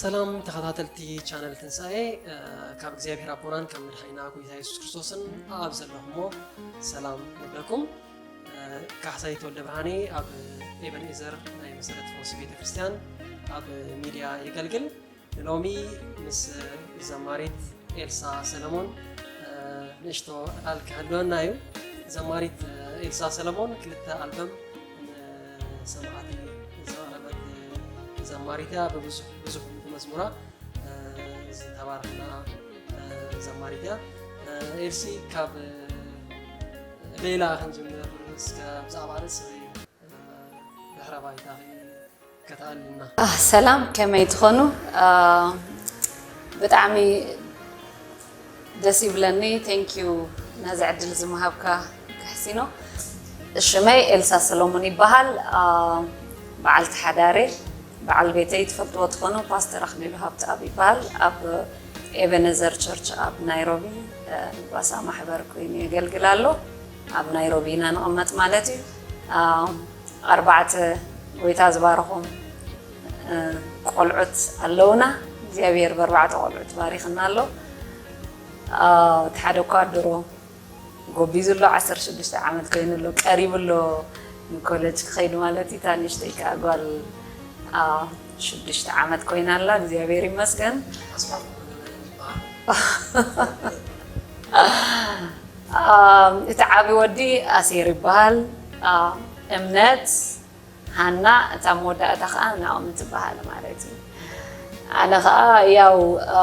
ሰላም ተኸታተልቲ ቻነል ትንሳኤ፣ እ፣ ካብ እግዚኣብሔር ኣቦናን ካብ መድሓኒና ጎይታ የሱስ ክርስቶስን ኣብ ዘለኹሞ ሰላም ንብለኩም። እ፣ ካሕሳይ ተወልደ ብርሃኔ ኣብ ኤበንኤዘር ናይ መሰረት ፈውሲ ቤተ ክርስቲያን ኣብ ሚድያ የገልግል። ንሎሚ ምስ ዘማሪት ኤልሳ ሰለሞን፣ እ፣ ንእሽቶ ዕላል ክህልወና እዩ። ዘማሪት ኤልሳ ሰለሞን ክልተ ኣልበም ንሰማዕቲ ዘቕረበት ዘማሪት እያ። ብብዙሕ፣ ብዙሕ መዝሙራ፣ እ፣ ዝተባረኽና፣ እ፣ ዘማሪት እያ። እ፣ ኤልሲ፣ ካብ ሌላ ክንጅምር፣ እስከ ብዛዕባ ርእሲ ድሕረ ባይታ ከተኣልና። ኣህ፣ ሰላም፣ ከመይ ትኾኑ? ኣህ፣ ብጣዕሚ ደስ ይብለኒ። Thank you ነዚ ዕድል እዚ ምሃብካ ካሕሲኖ። ሽመይ ኤልሳ ሰሎሞን ይበሃል። ኣህ፣ በዓልቲ ሓዳር እየ። በዓል ቤተይ ትፈልጥዎ ትኾኑ፣ ፓስተር ኣኽሊሉ ሃብተኣብ ይበሃል። ኣብ ኤበነዘር ቸርች ኣብ ናይሮቢ፣ ኣህ፣ ባሳ ማሕበር ኮይኑ የገልግል ኣሎ። ኣብ ናይሮቢ ኢና ንቕመጥ ማለት እዩ። ኣህ፣ ኣርባዕተ ጎይታ ዝባረኾም፣ እ፣ ቆልዑት ኣለውና። እግዚኣብሔር ብኣርባዕተ ቆልዑት ባሪኽና ኣሎ። እ፣ እቲ ሓደ እኳ ድሮ ጎቢዙ ኣሎ፣ ዓሰርተ ሽዱሽተ ዓመት ኮይኑ ኣሎ፣ ቀሪቡ ኣሎ ንኮሌጅ ክኸይድ ማለት እዩ። እታ ንእሽተይ ከኣ ጓል፣ እ፣ ሽዱሽተ ዓመት ኮይና ኣላ። እግዚኣብሔር ይመስገን። እ፣ እቲ ዓቢ ወዲ ኣሴር ይበሃል። እ፣ እምነት፣ ሃና፣ እታ መወዳእታ ኸዓ ናኦሚ ትበሃል ማለት እዩ። ኣነ ኸዓ ያው፣ እ፣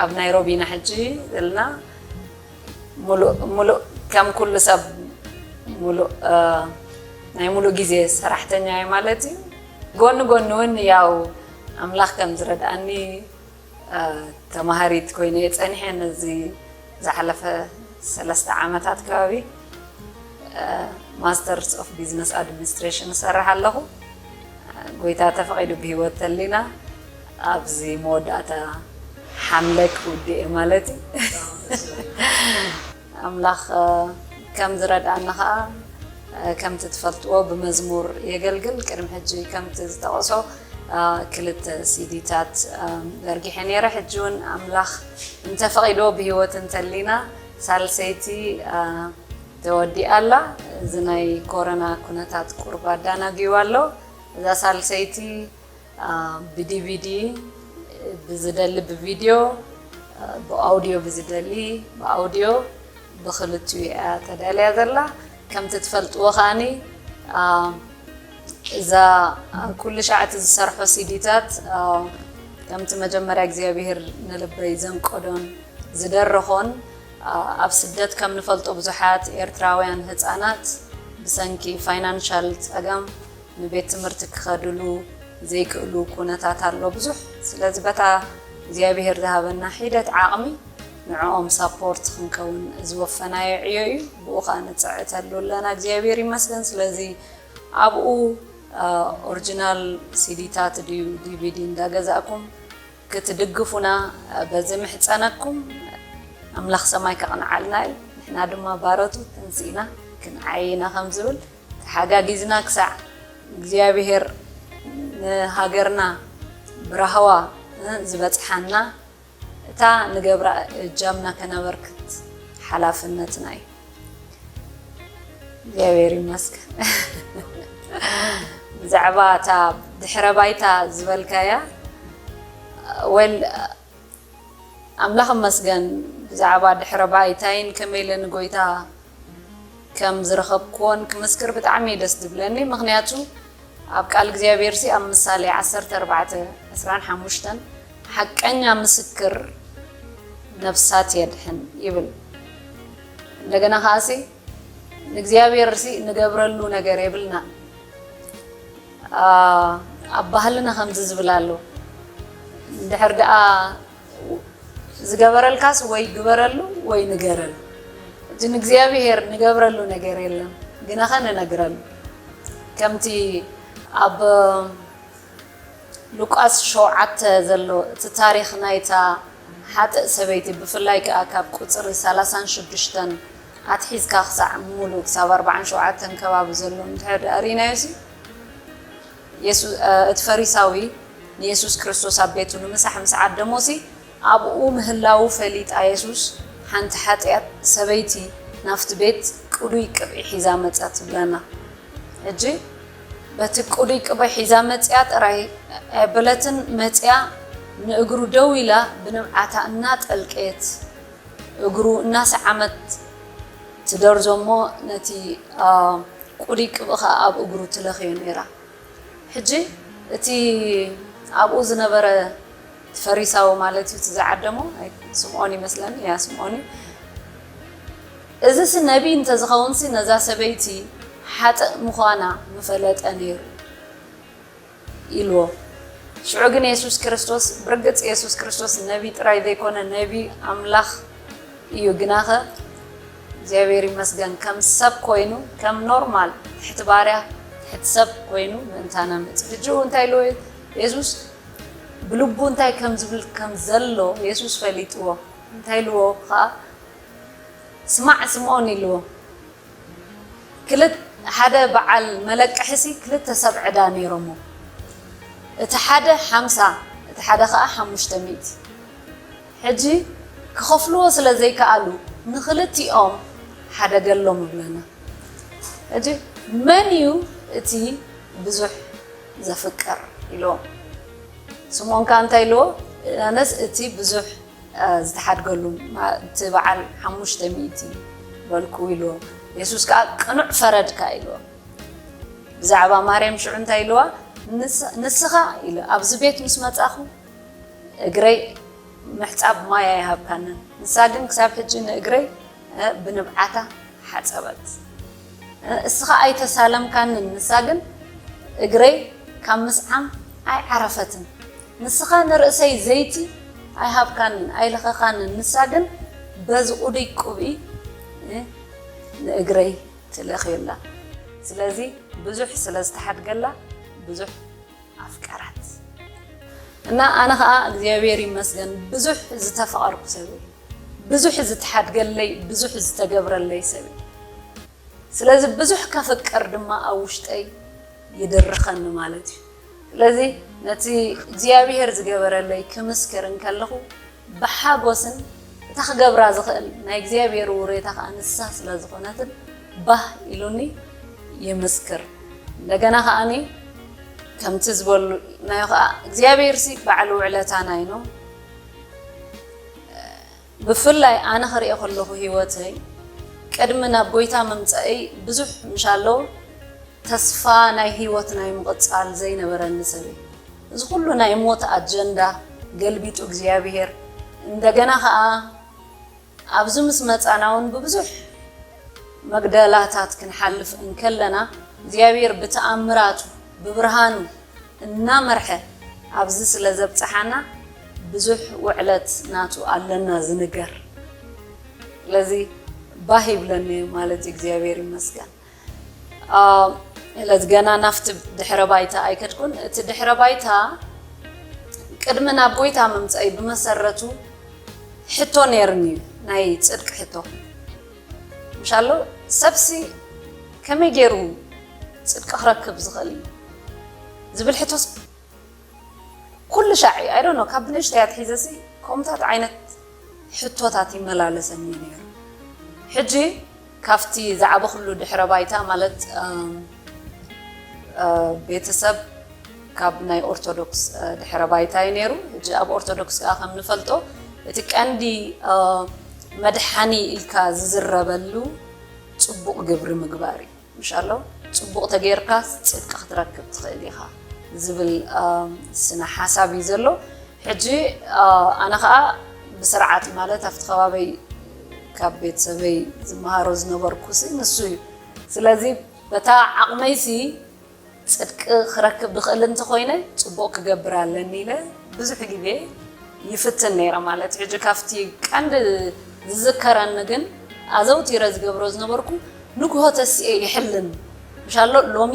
ኣብ ናይሮቢ ኢና ሕጂ ዘለና። ሙሉእ፣ ሙሉእ ከም ኩሉ ሰብ ሙሉእ፣ እ፣ ናይ ሙሉእ ግዜ ሰራሕተኛ እየ ማለት እዩ። ጎኒ ጎኒ እውን ያው ኣምላኽ ከም ዝረድኣኒ፣ እ፣ ተማሃሪት ኮይነ እየ ጸኒሐ። ነዚ ዝሓለፈ ሰለስተ ዓመታት ከባቢ፣ እ፣ ማስተርስ ኦፍ ቢዝነስ ኣድሚኒስትሬሽን እሰርሕ ኣለኹ። እ፣ ጎይታ ተፈቒዱ ብህይወት ተሊና ኣብዚ መወዳእታ ሓምለ ክውድእ እየ ማለት እዩ። ኣምላኽ፣ እ፣ ከም ዝረድኣና ኸዓ፣ እ፣ ከምቲ ትፈልጥዎ ብመዝሙር የገልግል። ቅድሚ ሕጂ ከምቲ ዝጠቐሶ፣ እ፣ ክልተ ሲዲታት፣ እ፣ ዘርጊሐ ነይረ። ሕጂ እውን ኣምላኽ እንተፈቒድዎ ብህይወት እንተሊና ሳልሰይቲ፣ እ፣ ተወዲኣ ኣላ። እዚ ናይ ኮሮና ኩነታት ቁሩብ ኣዳናጊዋ ኣሎ። እዛ ሳልሰይቲ አ፣ ብዲቪዲ ብዝደሊ ብቪድዮ፣ አ፣ ብኣውዲዮ ብዝደሊ ብኣውዲዮ፣ ብኽልቲኡ እያ ተዳልያ ዘላ። ከምቲ ትፈልጥዎ ከኣኒ፣ አ፣ እዛ፣ አ፣ ኩሉ ሻዕ እቲ ዝሰርሖ ሲዲታት፣ አ፣ ከምቲ መጀመርያ እግዚኣብሄር ንልበይ ዘንቀዶን ዝደረኾን፣ አ፣ ኣብ ስደት ከም ንፈልጦ ብዙሓት ኤርትራውያን ህጻናት ብሰንኪ ፋይናንሻል ጸገም ንቤት ትምህርቲ ክኸድሉ ዘይክእሉ ኩነታት ኣሎ ብዙሕ። ስለዚ በታ እግዚኣብሄር ዝሃበና ሒደት ዓቕሚ ንዕኦም ሳፖርት ክንከውን ዝወፈናዮ ዕዮ እዩ። ብኡ ኸኣ ንጽዕተሉ ኣለና። እግዚኣብሄር ይመስገን። ስለዚ ኣብኡ፣ አ፣ ኦሪጂናል ሲዲታት ድዩ ዲቪዲ እንዳገዛእኩም ክትድግፉና በዚ ምሕጸነኩም። ኣምላኽ ሰማይ ከቕንዓልና እዩ። ንሕና ድማ ባሮቱ ተንሲእና ክንዓይ ኢና ከም ዝብል ተሓጋጊዝና ክሳዕ እግዚኣብሄር ንሃገርና ብራህዋ ዝበጽሓና እታ ንገብራ እጃምና ከነበርክት ሓላፍነትና እዩ። እግዚኣብሔር ይመስገን። ብዛዕባ እታ ድሕረ ባይታ ዝበልካያ፣ ወል፣ ኣምላኽ ይመስገን፣ ብዛዕባ ድሕረ ባይታይን ከመይ ኢለ ንጎይታ ከም ዝረኸብክዎን ክምስክር ብጣዕሚ እዩ ደስ ዝብለኒ። ምኽንያቱ ኣብ ቃል እግዚኣብሔር ሲ ኣብ ምሳሌ ዓሰርተ ኣርባዕተ ዕስራን ሓሙሽተን ሓቀኛ ምስክር ነፍሳት የድሕን ይብል። እንደገና ከኣ ሲ ንእግዚኣብሔር ሲ ንገብረሉ ነገር የብልና። አ፣ ኣብ ባህልና ከምዚ ዝብል ኣሎ፣ እንድሕር ደኣ ዝገበረልካስ ወይ ግበረሉ ወይ ንገረሉ። እቲ ንእግዚኣብሔር ንገብረሉ ነገር የለን፣ ግናኸ ንነግረሉ። ከምቲ ኣብ ሉቃስ ሸውዓተ ዘሎ እቲ ታሪኽ ናይታ ሓጥእ ሰበይቲ፣ ብፍላይ ከኣ ካብ ቁጽሪ ሰላሳን ሽዱሽተን ኣትሒዝካ ክሳዕ ምሉእ ክሳብ ኣርባዓን ሸውዓተን ከባቢ ዘሎ እንድሕር ደኣ ርኢናዮሲ፣ የሱ-፣ እ፣ እቲ ፈሪሳዊ ንየሱስ ክርስቶስ ኣብ ቤቱ ንምሳሕ ምስ ዓደሞሲ ኣብኡ ምህላዉ ፈሊጣ የሱስ ሓንቲ ሓጢኣት ሰበይቲ ናብቲ ቤት ቅዱይ ቅብኢ ሒዛ መጻ ትብለና። ሕጂ በቲ ቅዱይ ቅብኢ ሒዛ መጽያ ጥራይ ኣይበለትን፣ መጽያ ንእግሩ ደው ኢላ ብንብዓታ እናጠልቀየት እግሩ እናሰዓመት ትደርዞ እሞ ነቲ ቅዱይ ቅብኢ ኸኣ ኣብ እግሩ ትለኽዮ ነይራ። ሕጂ እቲ ኣብኡ ዝነበረ ፈሪሳዊ ማለት እዩ፣ እቲ ዝዓደሞ ስምዖን ይመስለኒ፣ ያ ስምዖን እዩ። እዚሲ ነቢይ እንተዝኸውንሲ ነዛ ሰበይቲ ሓጥእ ምዃና ምፈለጠ ነይሩ ኢልዎ። ሽዑ ግን የሱስ ክርስቶስ፣ ብርግጽ የሱስ ክርስቶስ ነቢ ጥራይ ዘይኮነ ነቢ ኣምላኽ እዩ። ግናኸ እግዚኣብሔር ይመስገን ከም ሰብ ኮይኑ፣ ከም ኖርማል ትሕቲ ባርያ ትሕቲ ሰብ ኮይኑ ምእንታና መጽእ። ሕጂ እንታይ ኢልዎ የሱስ? ብልቡ እንታይ ከም ዝብል ከም ዘሎ የሱስ ፈሊጥዎ። እንታይ ኢልዎ ከዓ? ስማዕ ስምዖን ኢልዎ። ክልተ ሓደ በዓል መለቀሕሲ ክልተ ሰብ ዕዳ ነይሮሞ። እቲ ሓደ ሓምሳ፣ እቲ ሓደ ከዓ ሓሙሽተ ሚእቲ። ሕጂ ክኸፍልዎ ስለ ዘይከኣሉ ንክልቲኦም ሓደ ገሎም ይብለና። ሕጂ መን እዩ እቲ ብዙሕ ዘፍቅር ኢልዎም። ስምዖን ከዓ እንታይ ኢልዎ? ኣነስ እቲ ብዙሕ ዝተሓድገሉ እቲ በዓል ሓሙሽተ ሚእቲ በልኩ ኢልዎ። የሱስ ከዓ ቅኑዕ ፈረድካ ኢልዎ። ብዛዕባ ማርያም ሽዑ እንታይ ኢልዋ? ንስኻ ኢሉ ኣብዚ ቤት ምስ መጻኹ እግረይ ምሕጻብ ማይ ኣይሃብካንን፣ ንሳ ግን ክሳብ ሕጂ ንእግረይ ብንብዓታ ሓጸበት። እስኻ ኣይተሳለምካንን፣ ንሳ ግን እግረይ ካብ ምስዓም ኣይዓረፈትን። ንስኻ ንርእሰይ ዘይቲ ኣይሃብካንን ኣይለኸኻንን፣ ንሳ ግን በዚ ቅዱይ ቅብኢ ንእግረይ ትለኽዮ ኣላ። ስለዚ ብዙሕ ስለ ዝተሓድገላ ብዙሕ ኣፍቀረት። እና ኣነ ኸኣ እግዚኣብሔር ይመስገን ብዙሕ ዝተፈቐርኩ ሰብ እየ። ብዙሕ ዝተሓድገለይ፣ ብዙሕ ዝተገብረለይ ሰብ እየ። ስለዚ ብዙሕ ከፍቅር ድማ ኣብ ውሽጠይ ይድርኸኒ ማለት እዩ። ስለዚ ነቲ እግዚኣብሔር ዝገበረለይ ክምስክር እንከለኹ ብሓጎስን እታ ክገብራ ዝኽእል ናይ እግዚኣብሔር ውሬታ ከዓ ንሳ ስለ ዝኾነትን ባህ ኢሉኒ ይምስክር። እንደገና ከዓኒ ከምቲ ዝበልናዮ ከዓ እግዚኣብሔርሲ ባዕሉ ውዕለታና እዩ። ብፍላይ ኣነ ክሪኦ ከለኹ ህይወተይ ቅድሚ ናብ ጎይታ ምምፀእይ ብዙሕ ምሻሎ ተስፋ ናይ ህይወት ናይ ምቕፃል ዘይነበረኒ ሰብ እየ። እዚ ኩሉ ናይ ሞት ኣጀንዳ ገልቢጡ እግዚኣብሔር እንደገና ከዓ ኣብዚ ምስ መፃና እውን ብብዙሕ መግደላታት ክንሓልፍ እንከለና እግዚኣብሔር ብተኣምራቱ ብብርሃኑ እናመርሐ ኣብዚ ስለ ዘብፀሓና ብዙሕ ውዕለት ናቱ ኣለና ዝንገር። ስለዚ ባህ ይብለኒ ማለት እዩ። እግዚኣብሔር ይመስገን። ስለዚ ገና ናፍቲ ድሕረ ባይታ ኣይከድኩን። እቲ ድሕረ ባይታ ቅድሚ ናብ ጎይታ ምምፀይ ብመሰረቱ ሕቶ ነይርኒ እዩ፣ ናይ ፅድቂ ሕቶ። ምሻሎ ሰብሲ ከመይ ገይሩ ፅድቂ ክረክብ ዝኽእል እዩ ዝብል ሕቶስ ኩሉ ሻዕ እዩ። I don't know፣ ካብ ብንእሽተይ ኣትሒዘሲ ከምታት ዓይነት ሕቶታት ይመላለሰኒ ነይሩ። ሕጂ ካብቲ ዝዓበኹሉ ድሕረ ባይታ ማለት ቤተሰብ ካብ ናይ ኦርቶዶክስ ድሕረ ባይታ እዩ ነይሩ። ሕጂ ኣብ ኦርቶዶክስ ከዓ ከም ንፈልጦ እቲ ቀንዲ መድሓኒ ኢልካ ዝዝረበሉ ፅቡቕ ግብሪ ምግባር እዩ። ምሻሎ ፅቡቕ ተገይርካ ፅድቂ ክትረክብ ትኽእል ኢኻ ዝብል ስነ ሓሳብ እዩ ዘሎ። ሕጂ ኣነ ከዓ ብስርዓት ማለት ኣብቲ ከባበይ ካብ ቤተሰበይ ዝመሃሮ ዝነበርኩ ሲ ንሱ እዩ። ስለዚ በታ ዓቕመይሲ ፅድቂ ክረክብ ዝኽእል እንተኮይነ ፅቡቕ ክገብር ኣለኒ ኢለ ብዙሕ ግዜ ይፍትን ነይረ ማለት እዩ። ሕጂ ካብቲ ቀንዲ ዝዝከረኒ ግን ኣዘውቲረ ዝገብሮ ዝነበርኩ ንግሆ ተሲኤ ይሕልን ምሻሎ ሎሚ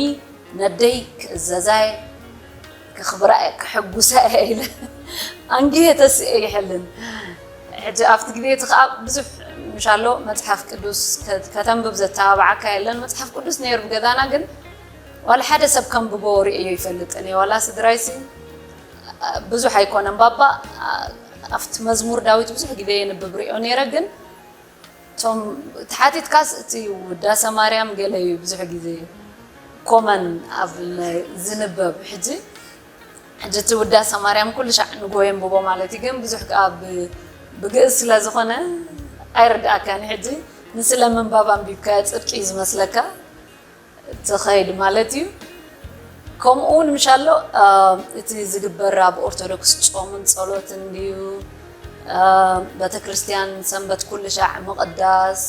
ነደይ ክእዘዛየ ክኽብራየ ክሕጉሳየ ኢለ ኣንጊሄ ተሲኤ ይሕልን። ሕጂ ኣብቲ ግዜ እቲ ከዓ ብዙሕ ምሻሎ መፅሓፍ ቅዱስ ከተንብብ ዘተባብዓካ የለን። መፅሓፍ ቅዱስ ነይሩ ብገዛና ግን ዋላ ሓደ ሰብ ከንብቦ ርእዮ ይፈልጥን እየ። ዋላ ስድራይሲ ብዙሕ ኣይኮነን ባባ። ኣብቲ መዝሙር ዳዊት ብዙሕ ግዜ የንብብ ሪኦ ነይረ፣ ግን እቶም ተሓቲትካስ እቲ ውዳሰ ማርያም ገለ እዩ ብዙሕ ግዜ ኮመን ኣብ ዝንበብ። ሕጂ ሕጂ እቲ ውዳሰ ማርያም ኩሉ ሻዕ ንጎ የንብቦ ማለት እዩ፣ ግን ብዙሕ ከዓ ብ- ብግእዝ ስለ ዝኾነ ኣይርድኣካን። ሕጂ ንስለ ምንባብ ኣንቢብካዮ ጽድቂ እዩ ዝመስለካ። ትኸይድ ማለት እዩ። ከምኡ እውን ምሻሎ እቲ ዝግበር ኣብ ኦርቶዶክስ ጾምን ጸሎትን ድዩ፣ ቤተክርስትያን ሰንበት ኩሉ ሻዕ ምቕዳስ፣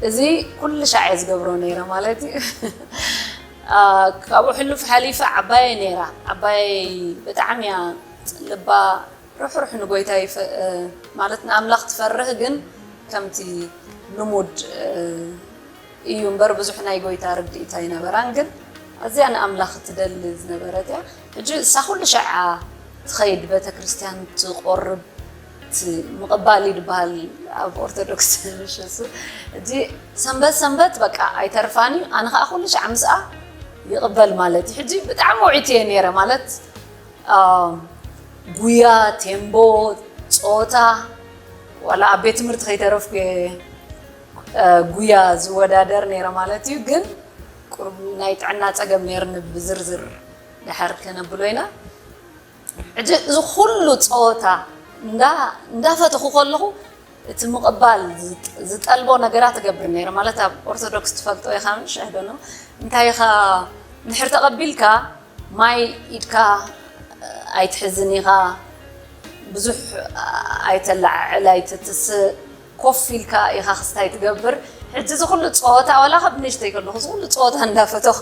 እዚ ኩሉ ሻዕ እየ ዝገብሮ ነይረ ማለት እዩ። ካብኡ ሕሉፍ ሓሊፈ ዓባየይ ነይራ። ዓባየይ ብጣዕሚ እያ ልባ ርሕሩሕ ንጎይታ ይፈ- ማለት ንኣምላኽ ትፈርህ፣ ግን ከምቲ ልሙድ እዩ እምበር ብዙሕ ናይ ጎይታ ርድኢት ኣይነበራን። ግን ኣዝያ ንኣምላኽ ትደሊ ዝነበረት እያ። ሕጂ እሳ ኩሉ ሸዓ ትኸይድ ቤተክርስትያን ትቆርብ፣ እቲ ምቕባል እዩ ዝበሃል ኣብ ኦርቶዶክስ። ምሸሱ ሕጂ ሰንበት ሰንበት በቃ ኣይተርፋን እዩ። ኣነ ከዓ ኩሉ ሸዓ ምስኣ ይቕበል ማለት እዩ። ሕጂ ብጣዕሚ ውዒት እየ ነይረ ማለት ጉያ፣ ቴምቦ፣ ፆታ፣ ዋላ ኣብ ቤት ትምህርቲ ከይተረፍኩ እየ ጉያ ዝወዳደር ነይረ ማለት እዩ። ግን ቁሩብ ናይ ጥዕና ፀገም ነይርኒ፣ ብዝርዝር ድሓር ከነብሎ ኢና። ሕጂ እዚ ኩሉ ፀወታ እንዳፈተኹ ከለኹ እቲ ምቕባል ዝጠልቦ ነገራት እገብር ነይረ። ማለት ኣብ ኦርቶዶክስ ትፈልጦ ኢኻ ምሽ ኣይደኖ እንታይ ኢኻ፣ እንድሕር ተቐቢልካ ማይ ኢድካ ኣይትሕዝን ኢኻ፣ ብዙሕ ኣይተለዓዕል፣ ኣይትትስእ፣ ኮፍ ኢልካ ኢኻ ክስታይ ትገብር። ሕጂ እዚ ኩሉ ፀወታ ዋላ ካብ ንእሽተይ ከለኹ እዚ ኩሉ ፀወታ እንዳፈተኹ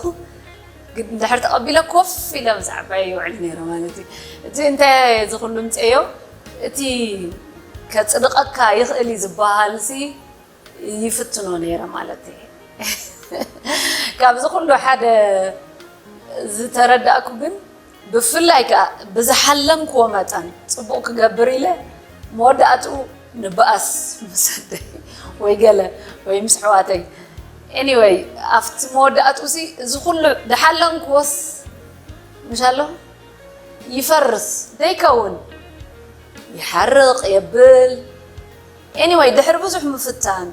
ግን እንድሕር ተቐቢለ ኮፍ ኢለ ምስ ዓባየ ይውዕል ነይረ ማለት እዩ። እቲ እንታይ እዚ ኩሉ ምፅእዮ እቲ ከፅድቐካ ይኽእል እዩ ዝበሃል ሲ ይፍትኖ ነይረ ማለት እዩ። ካብዚ ኩሉ ሓደ ዝተረዳእኩ ግን ብፍላይ ከዓ ብዝሓለምክዎ መጠን ፅቡቕ ክገብር ኢለ መወዳእትኡ ንበኣስ ምስ ኣደይ ወይ ገለ ወይ ምስ ኣሕዋተይ anyway ኣብቲ መወዳእትኡ ሲ እዚ ኩሉ ድሓለምክዎስ ምሻሎ ይፈርስ ደይከውን ይሓርቕ የብል anyway ድሕሪ ብዙሕ ምፍታን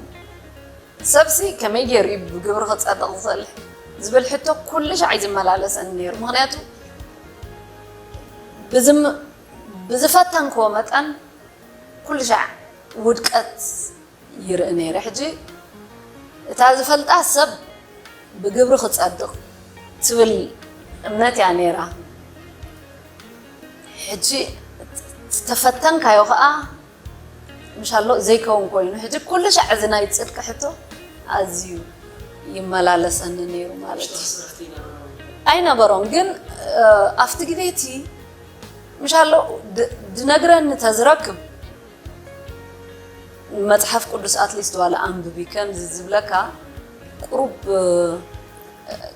ሰብሲ ከመይ ገይሩ እዩ ብግብሪ ክፀድቕ ዝኽእል ዝብል ሕቶ ኩሉ ሻዕ እዩ ዝመላለሰኒ ነይሩ። ምክንያቱ ብዝም- ብዝፈተንክዎ መጠን ኩሉ ሻዕ ውድቀት ይርኢ ነይረ። ሕጂ እታ ዝፈልጣ ሰብ ብግብሪ ክፀድቕ ትብል እምነት እያ ነይራ። ሕጂ ዝተፈተንካዮ ከዓ ምሻሎ ዘይከውን ኮይኑ ሕጂ ኩሉ ሻዕ እዚ ናይ ፅድቂ ሕቶ ኣዝዩ ይመላለሰኒ ነይሩ ማለት እዩ። ኣይነበሮም ግን ኣብቲ ግዜ እቲ ምሻሎ ድነግረኒ ተዝረክብ መፅሓፍ ቅዱስ ኣትሊስት ዋላ ኣንብቢ ከምዚ ዝብለካ ቁሩብ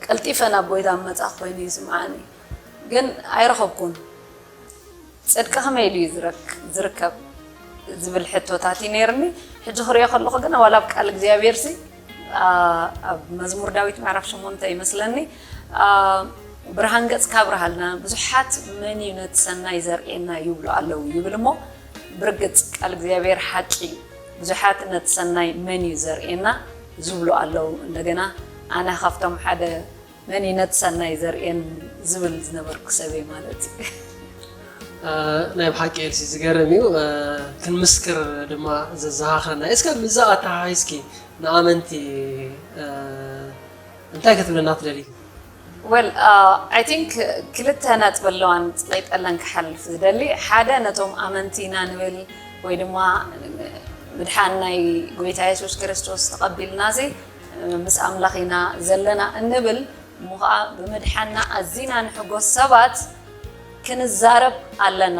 ቀልጢፈ ናብ ጎይታ መፃ ኮይኑ ይስምዓኒ ግን ኣይረኸብኩን። ፅድቂ ከመይ ኢሉ እዩ ዝረክ- ዝርከብ ዝብል ሕቶታት እዩ ነይርኒ። ሕጂ ክሪኦ ከለኹ ግን ዋላ ኣብ ቃል እግዚኣብሔር ሲ ኣ- ኣብ መዝሙር ዳዊት ምዕራፍ ሸሞንተ ይመስለኒ ኣ- ብርሃን ገጽካ ኣብርሃልና ብዙሓት መን እዩ ነቲ ሰናይ ዘርእየና ይብሉ ኣለዉ ይብል እሞ ብርግጽ ቃል እግዚኣብሔር ሓቂ እዩ። ብዙሓት ነቲ ሰናይ መን እዩ ዘርእየና ዝብሉ ኣለዉ። እንደገና ኣነ ካብቶም ሓደ መን እዩ ነቲ ሰናይ ዘርእየን ዝብል ዝነበርኩ ሰብ እየ ማለት እዩ። ናይ ብሓቂ ኤልሲ ዝገርም እዩ። ክንምስክር ድማ ዘዘኻኽረና እዩ። እስከ ብዛ ኣተሓሒዝኪ ንኣመንቲ እንታይ ክትብለና ትደሊ? Well I think ክልተ ነጥቢ ኣለዋን ቀይጠለን ክሓልፍ ዝደሊ ሓደ ነቶም ኣመንቲ ኢና ንብል ወይ ድማ ምድሓን ናይ ጎይታ የሱስ ክርስቶስ ተቐቢልና ሲ ምስ ኣምላኽ ኢና ዘለና እንብል እሞ ኸዓ ብምድሓንና ኣዚና ንሕጎስ ሰባት ክንዛረብ ኣለና።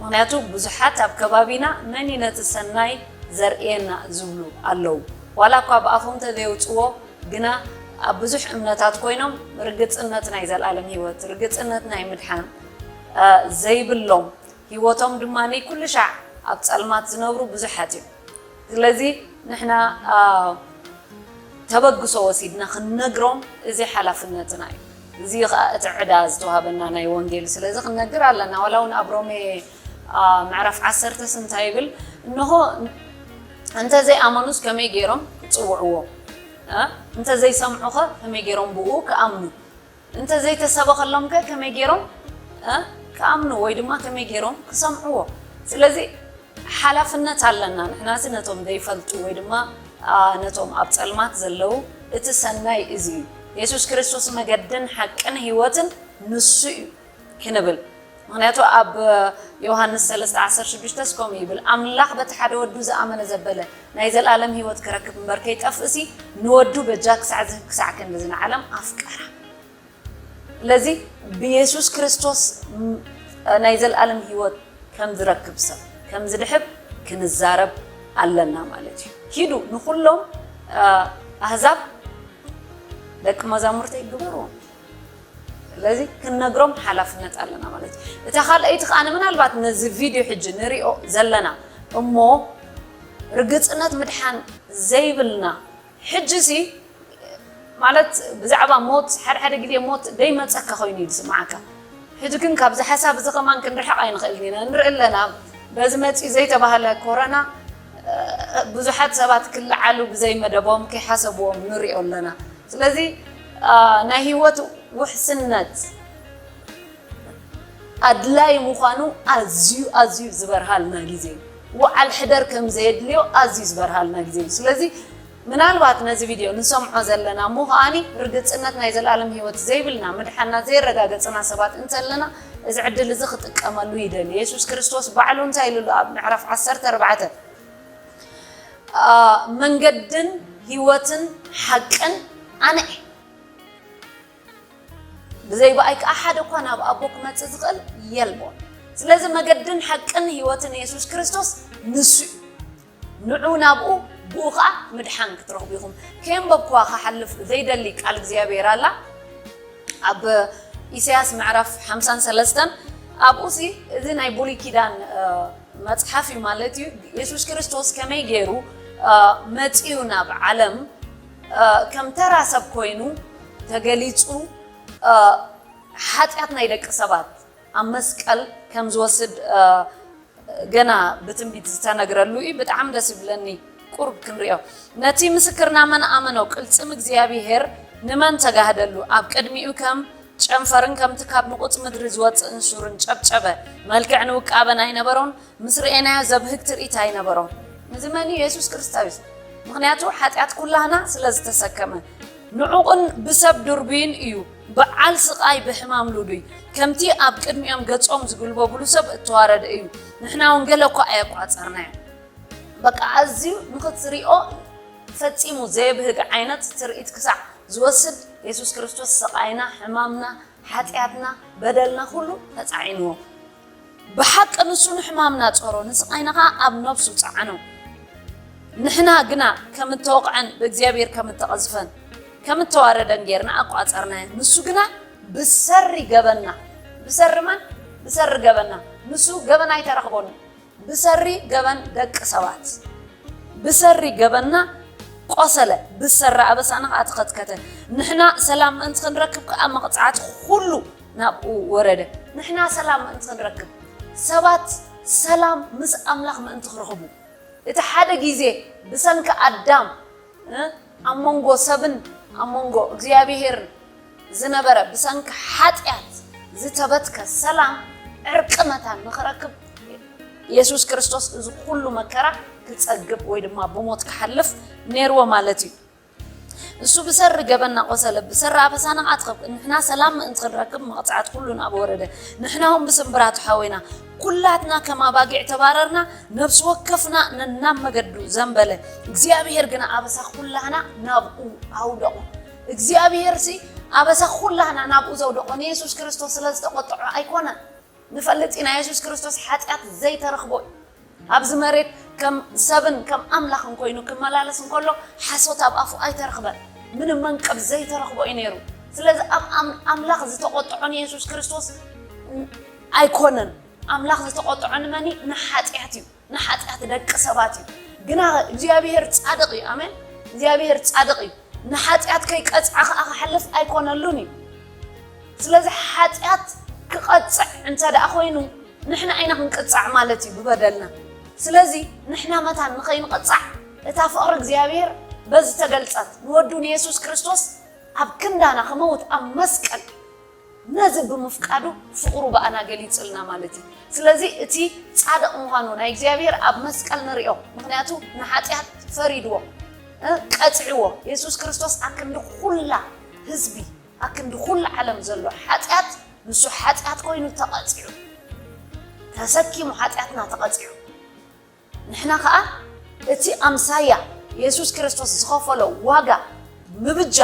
ምኽንያቱ ብዙሓት ኣብ ከባቢና መን እዩ ነቲ ሰናይ ዘርእየና ዝብሉ ኣለዉ። ዋላ እኳ ብኣፎም ተዘየውፅዎ ግና ኣብ ብዙሕ እምነታት ኮይኖም ርግፅነት ናይ ዘለኣለም ህይወት፣ ርግፅነት ናይ ምድሓን ዘይብሎም ህይወቶም ድማ ኩሉ ሻዕ ኣብ ፀልማት ዝነብሩ ብዙሓት እዮም። ስለዚ ንሕና ተበግሶ ወሲድና ክንነግሮም እዚ ሓላፍነትና እዩ። እዚ ኸኣ እቲ ዕዳ ዝተዋህበና ናይ ወንጌል ስለዚ ክንነግር ኣለና። ዋላ እውን ኣብ ሮሜ ምዕራፍ ዓሰርተ እንታይ ይብል? እንሆ እንተ ዘይኣመኑስ ከመይ ገይሮም ክጽውዕዎ? እንተ ዘይሰምዑኸ ከመይ ገይሮም ብኡ ክኣምኑ? እንተ ዘይተሰበኸሎምከ ከመይ ገይሮም ክኣምኑ ወይ ድማ ከመይ ገይሮም ክሰምዕዎ? ስለዚ ሓላፍነት ኣለና። ንሕናሲ ነቶም ዘይፈልጡ ወይ ድማ ነቶም ኣብ ጸልማት ዘለዉ እቲ ሰናይ እዚ እዩ። የሱስ ክርስቶስ መገድን ሓቅን ህይወትን ንሱ እዩ ክንብል። ምኽንያቱ ኣብ ዮሃንስ ሰለስተ ዓሰርተ ሽዱሽተ ከምኡ ይብል፣ ኣምላኽ በቲ ሓደ ወዱ ዝኣመነ ዘበለ ናይ ዘለኣለም ህይወት ክረክብ እምበር ከይጠፍእሲ ንወዱ በጃ ክሳዕ ዝህብ ክሳዕ ክንድዚ ንዓለም ኣፍቀራ። ስለዚ ብየሱስ ክርስቶስ ናይ ዘለኣለም ህይወት ከም ዝረክብ ሰብ ከም ዝድሕብ ክንዛረብ ኣለና ማለት እዩ። ኪዱ ንኹሎም ኣህዛብ ደቂ መዛሙርተይ ግበርዎም። ስለዚ ክንነግሮም ሓላፍነት ኣለና ማለት እዩ። እታ ካልኣይቲ ከዓ ምናልባት ነዚ ቪድዮ ሕጂ ንሪኦ ዘለና እሞ ርግፅነት ምድሓን ዘይብልና ሕጂ ሲ ማለት ብዛዕባ ሞት ሓደ ሓደ ግዜ ሞት ደይመፀካ ኮይኑ እዩ ዝስምዓካ። ሕጂ ግን ካብዚ ሓሳብ እዚ ከማን ክንርሕቕ ኣይንኽእልን ኢና። ንርኢ ኣለና በዚ መፂኡ ዘይተባህለ ኮረና ብዙሓት ሰባት ክለዓሉ ብዘይ መደቦም ከይሓሰብዎም ንሪኦ ኣለና። ስለዚ ናይ ህይወት ውሕስነት ኣድላይ ምዃኑ ኣዝዩ ኣዝዩ ዝበርሃልና ግዜ እዩ። ውዓል ሕደር ከም ዘየድልዮ ኣዝዩ ዝበርሃልና ግዜ እዩ። ስለዚ ምናልባት ነዚ ቪድዮ ንሰምዖ ዘለና እሞ ከኣኒ ርግጽነት ናይ ዘለኣለም ህይወት ዘይብልና ምድሓንና ዘየረጋገጽና ሰባት እንተለና እዚ ዕድል እዚ ክጥቀመሉ ይደሊ። የሱስ ክርስቶስ ባዕሉ እንታይ ኢሉ ኣሎ ኣብ ምዕራፍ ዓሰርተ ኣርባዕተ መንገድን ህይወትን ሓቅን ኣነ እየ። ብዘይ ብኣይ ከዓ ሓደ እኳ ናብ ኣቦ ክመፅእ ዝኽእል የልቦን። ስለዚ መገድን ሓቅን ህይወትን የሱስ ክርስቶስ ንሱ እዩ። ንዑ ናብኡ ብኡ ከዓ ምድሓን ክትረኽቡ ኢኹም። ከየንበብኩዋ ክሓልፍ ዘይደሊ ቃል እግዚኣብሔር ኣላ ኣብ ኢሳያስ ምዕራፍ ሓምሳን ሰለስተን ኣብኡ ሲ እዚ ናይ ብሉይ ኪዳን መፅሓፍ እዩ ማለት እዩ። የሱስ ክርስቶስ ከመይ ገይሩ መፂኡ ናብ ዓለም ከም ተራ ሰብ ኮይኑ ተገሊፁ ሓጢኣት ናይ ደቂ ሰባት ኣብ መስቀል ከም ዝወስድ ገና ብትንቢት ዝተነግረሉ እዩ። ብጣዕሚ ደስ ይብለኒ ቁርብ ክንሪኦ። ነቲ ምስክርና መን ኣመኖ ቅልጽም እግዚኣብሔር ንመን ተጋህደሉ ኣብ ቅድሚኡ ከም ጨንፈርን ከምቲ ካብ ንቑጽ ምድሪ ዝወጽእ እንሱርን ጨብጨበ። መልክዕ ንውቃበ ናይ ነበሮን ምስ ርኤናዮ ዘብህግ ትርኢት ኣይነበሮን። እዚ መን እዩ? የሱስ ክርስቶስ እዩ። ምኽንያቱ ሓጢኣት ኩላህና ስለ ዝተሰከመ ንዑቕን ብሰብ ድርቡይን እዩ። በዓል ስቓይ ብሕማም ልዱይ ከምቲ ኣብ ቅድሚኦም ገጾም ዝጉልበቡሉ ሰብ እተዋረደ እዩ። ንሕና እውን ገለ እኳ ኣየቋጸርናዮ። በቃ ኣዝዩ ንኽትሪኦ ፈጺሙ ዘየብህግ ዓይነት ትርኢት ክሳዕ ዝወስድ የሱስ ክርስቶስ ስቓይና፣ ሕማምና፣ ሓጢኣትና፣ በደልና ኩሉ ተጻዒንዎ። ብሓቂ ንሱ ንሕማምና ጾሮ፣ ንስቓይና ኸዓ ኣብ ነብሱ ጸዓኖ። ንሕና ግና ከም እተወቕዐን ብእግዚኣብሔር ከም እተቐዝፈን ከም እተዋረደን ጌርና ኣቋጸርናዮ። ንሱ ግና ብሰሪ ገበንና፣ ብሰሪ መን? ብሰሪ ገበንና። ንሱ ገበን ኣይተረኽቦን። ብሰሪ ገበን ደቂ ሰባት፣ ብሰሪ ገበንና ቆሰለ፣ ብሰሪ ኣበሳና ኸዓ ተኸትከተ። ንሕና ሰላም ምእንቲ ክንረክብ ከዓ መቕጻዕቲ ኩሉ ናብኡ ወረደ። ንሕና ሰላም ምእንቲ ክንረክብ፣ ሰባት ሰላም ምስ ኣምላኽ ምእንቲ ክረኽቡ፣ እቲ ሓደ ግዜ ብሰንኪ ኣዳም እ፣ ኣብ መንጎ ሰብን ኣብ መንጎ እግዚኣብሄርን ዝነበረ ብሰንኪ ሓጢኣት ዝተበትከ ሰላም ዕርቂ መታን ንኽረክብ የሱስ ክርስቶስ እዚ ኩሉ መከራ ክጸግብ ወይ ድማ ብሞት ክሓልፍ ነይርዎ ማለት እዩ። ንሱ ብሰሪ ገበንና ቆሰለ፣ ብሰሪ ኣበሳና ኣትኸብ፣ ንሕና ሰላም ምእንቲ ክንረክብ መቕጻዕቲ ኩሉ ናብኡ ወረደ። ንሕና እውን ብስምብራቱ ሓወይና፣ ኩላትና ከም ኣባጊዕ ተባረርና፣ ነፍሲ ወከፍና ነናብ መገዱ ዘንበለ፣ እግዚኣብሄር ግና ኣበሳ ኩላህና ናብኡ ኣውደቖ። እግዚኣብሄርሲ ኣበሳ ኩላህና ናብኡ ዘውደቖ ንየሱስ ክርስቶስ ስለ ዝተቖጥዖ ኣይኮነን። ንፈልጥ ኢና፣ የሱስ ክርስቶስ ሓጢኣት ዘይተረኽቦ እዩ። ኣብዚ መሬት ከም ሰብን ከም ኣምላኽን ኮይኑ ክመላለስ እንከሎ ሓሶት ኣብ ኣፉ ኣይተረኽበን። ምንም መንቀብ ዘይተረኽቦ እዩ ነይሩ። ስለዚ ኣብ ኣም-፣ ኣምላኽ ዝተቖጥዖ ንየሱስ ክርስቶስ ኣይኮነን። ኣምላኽ ዝተቖጥዖ ንመን እዩ? ንሓጢኣት እዩ። ንሓጢኣት ደቂ ሰባት እዩ። ግና እግዚኣብሄር ጻድቕ እዩ። ኣሜን። እግዚኣብሄር ጻድቕ እዩ። ንሓጢኣት ከይቀጽዐ ኸኣ ክሓልፍ ኣይኮነሉን እዩ። ስለዚ ሓጢኣት ክቐጽዕ እንተ ደኣ ኮይኑ ንሕና ኢና ክንቅጻዕ ማለት እዩ ብበደልና። ስለዚ ንሕና መታን ንኸይንቐጻዕ እታ ፍቕሪ እግዚኣብሔር በዚ ተገልጸት ንወዱ ንየሱስ ክርስቶስ ኣብ ክንዳና ክመውት ኣብ መስቀል ነዚ ብምፍቃዱ ፍቕሩ ብኣና ገሊጽልና ማለት እዩ። ስለዚ እቲ ጻድቕ ምዃኑ ናይ እግዚኣብሔር ኣብ መስቀል ንሪኦ። ምኽንያቱ ንሓጢኣት ፈሪድዎ፣ እ፣ ቀጽዕዎ። የሱስ ክርስቶስ ኣክንዲ ኩላ ህዝቢ፣ ኣክንዲ ኩላ ዓለም ዘሎ ሓጢኣት ንሱ ሓጢኣት ኮይኑ ተቐጺዑ። ተሰኪሙ ሓጢኣትና ተቐጺዑ። ንሕና ኸኣ እቲ ኣምሳያ የሱስ ክርስቶስ ዝኸፈሎ ዋጋ ምብጃ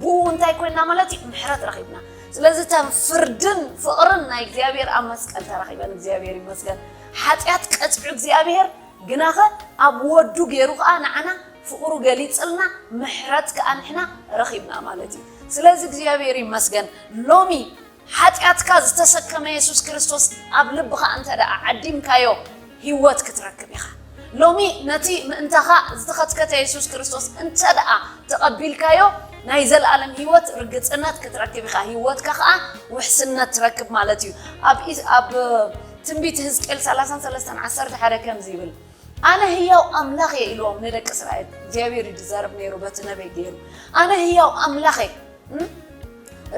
ብኡ እንታይ ኮይና ማለት እዩ? ምሕረት ረኺብና። ስለዚ እተን ፍርድን ፍቕርን ናይ እግዚኣብሔር ኣብ መስቀል ተረኺበን፣ እግዚኣብሔር ይመስገን። ሓጢኣት ቀጽዑ እግዚኣብሔር ግናኸ ኣብ ወዱ ገይሩ ኸኣ ንዓና ፍቕሩ ገሊጽልና ምሕረት ከኣ ንሕና ረኺብና ማለት እዩ። ስለዚ እግዚኣብሔር ይመስገን። ሎሚ ሓጢኣትካ ዝተሰከመ የሱስ ክርስቶስ ኣብ ልብኻ እንተ ደኣ ዓዲምካዮ ህይወት ክትረክብ ኢኻ። ሎሚ ነቲ ምእንታኻ ዝተኸትከተ የሱስ ክርስቶስ እንተ ደኣ ተቐቢልካዮ ናይ ዘለኣለም ህይወት ርግጽነት ክትረክብ ኢኻ። ህይወትካ ኸኣ ውሕስነት ትረክብ ማለት እዩ። ኣብ ኢስ-፣ ኣብ ትንቢት ህዝቅኤል ሰላሳን ሰለስተን ዓሰርተ ሓደ ከምዚ ይብል፣ ኣነ ህያው ኣምላኽ እየ ኢልዎም ንደቂ እስራኤል። እግዚኣብሔር እዩ ዝዛረብ ነይሩ በቲ ነበይ ገይሩ። ኣነ ህያው ኣምላኽ እየ። እም?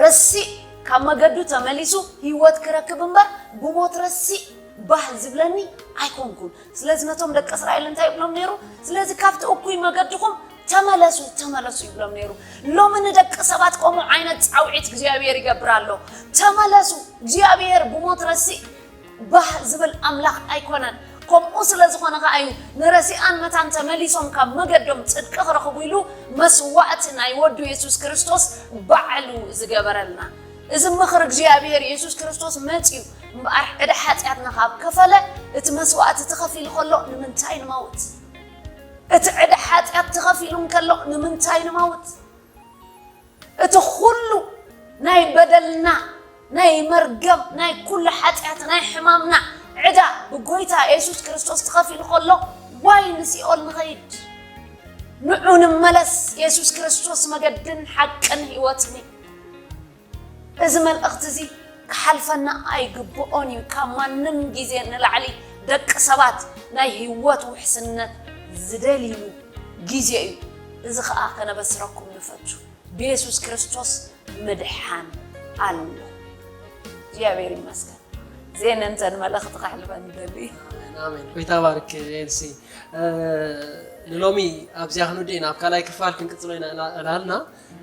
ረሲእ ካብ መገዱ ተመሊሱ ህይወት ክረክብ እምበር ብሞት ረሲእ ባህ ዝብለኒ ኣይኮንኩን። ስለዚ ነቶም ደቂ እስራኤል እንታይ ይብሎም ነይሩ? ስለዚ ካብቲ እኩይ መገድኹም ተመለሱ፣ ተመለሱ ይብሎም ነይሩ። ሎሚ ንደቂ ሰባት ከምኡ ዓይነት ጻውዒት እግዚኣብሔር ይገብር ኣሎ። ተመለሱ፣ እግዚኣብሔር ብሞት ረሲእ ባህ ዝብል ኣምላኽ ኣይኮነን። ከምኡ ስለ ዝኾነ ኸኣ እዩ ንረሲኣን መታን ተመሊሶም ካብ መገዶም ጽድቂ ክረኽቡ ኢሉ መስዋዕቲ ናይ ወዱ የሱስ ክርስቶስ ባዕሉ ዝገበረልና። እዚ ምኽሪ እግዚኣብሔር የሱስ ክርስቶስ መጺኡ እምበኣር ዕዳ ሓጢኣትና ካብ ከፈለ፣ እቲ መስዋዕቲ ተኸፊሉ ከሎ ንምንታይ ንመውት? እቲ ዕዳ ሓጢኣት ተኸፊሉ እንከሎ ንምንታይ ንመውት? እቲ ኩሉ ናይ በደልና፣ ናይ መርገም፣ ናይ ኩሉ ሓጢኣት፣ ናይ ሕማምና ዕዳ ብጎይታ የሱስ ክርስቶስ ተኸፊሉ ከሎ፣ ዋይ ንሲኦል ንኸይድ? ንዑ ንመለስ፣ የሱስ ክርስቶስ መገድን ሓቅን ህይወትን እዩ። እዚ መልእኽቲ እዚ ክሓልፈና ኣይግብኦን እዩ። ካብ ማንም ግዜ ንላዕሊ ደቂ ሰባት ናይ ህይወት ውሕስነት ዝደልይሉ ግዜ እዩ። እዚ ኸኣ ከነበስረኩም ንፈቱ። ብየሱስ ክርስቶስ ምድሓን ኣሎ። እግዚኣብሔር ይመስገን። እዚአን እተን መልእኽቲ ከሕልፈን ይደሊ። ኣሜን፣ ኣሜን። ጎይታ ባርክ ኤልሲ። እ፣ ንሎሚ ኣብዚኣ ክንውድእ ኢና። ኣብ ካልኣይ ክፋል ክንቅጽሎ ኢና እላ-፣ እላልና።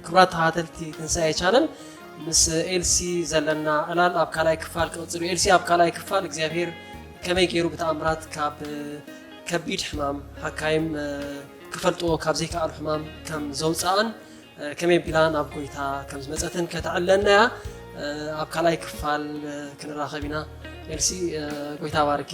ክቡራት ተኸታተልቲ ትንሳኤ ቻነል፣ ምስ ኤልሲ ዘለና ዕላል ኣብ ካልኣይ ክፋል ክቕጽል እዩ። ኤልሲ ኣብ ካልኣይ ክፋል እግዚኣብሔር ከመይ ገይሩ ብተኣምራት ካብ ከቢድ ሕማም፣ ሓካይም፣ እ፣ ክፈልጥዎ ካብ ዘይከኣሉ ሕማም ከም ዘውፅኣን፣ እ፣ ከመይ ኣቢላ ናብ ጎይታ ከም ዝመፀትን ከተዕለና እያ። እ፣ ኣብ ካልኣይ ክፋል፣ እ፣ ክንራኸብ ኢና። ኤልሲ፣ እ፣ ጎይታ ባርኪ።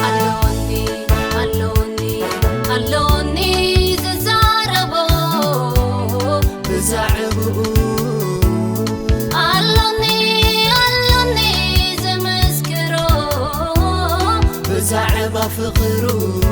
ኣሎኒ፣ ኣሎኒ፣ ኣሎኒ ዝዛረቦ ብዛዕባኡ። ኣሎኒ፣ ኣሎኒ ዝምስክሮ ብዛዕባ ፍቕሩ።